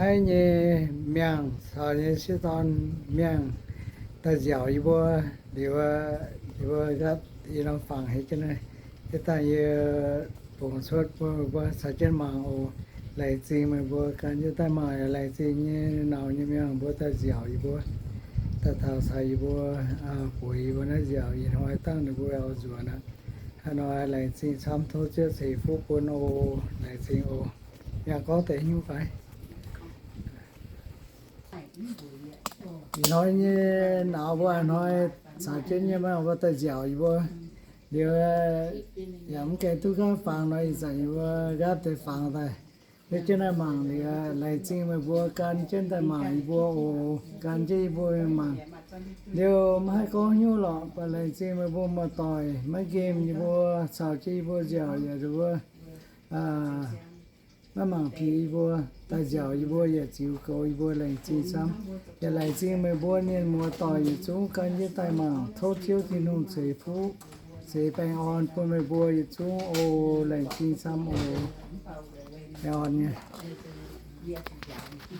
Naaiv nyei miangh caux nyei sieqv dorn miangh daaih nziaauc yie mbuo liuz, yie mbuo nqaapv i norm fangx heix jienv naaiv. Yie dangh yie bungx cuotv bun meih mbuo caux jienv mangc oc. Laengz zingh meih mbuo gan jienv daaih mangc, laengz zingh nyei nauz nyei miangh mbuo daaih nziaauc yie mbuo, daaih taux caux yie mbuo, bueix yie mbuo naaiv nziaauc. Ih hnoi dangh ninh mbuo oix nzuonx aqv. Haaix nor laengz zingh camv, tov Ziouv ceix fuqv bun oc. Laengz zingh oc. Yangh gorngv deix nyungc fai? Ih hnoi nyei nauz mbuo ih hnoi caux jienv nyei mangh mbuo daaih nziaauc yie mbuo. Liuz yaac mv gaengh duqv nqaapv fangx nor, ih zanc yie mbuo nqaapv deix fangx daaih, liuz jienv daaih mangc. Liuz laengz zingh meih mbuo gan jienv daaih mangc yie mbuo oc. Gan jienv yie mbuo mangc. Liuz maiv haih gorngv nyungc lorqc, mv baac laengz zingh meih mbuo muoz-doic maiv nqemh yie mbuo, caux jienv yie mbuo nziaauc yaac nduov maiv mangc piex yie mbuo, daaih nziaauc yie mbuo yaac ziux goux yie mbuo. Laengz zingh camv. Yaac laengz zingh meih mbuo mienh muoz-doic yietc zungv gan jienv daaih mangc. Tov Ziouv Tin-Hungh ceix fuqv, ceix baengh orn bun meih mbuo yietc zungv oc. Laengz zingh camv oc. Baengh orn nyei.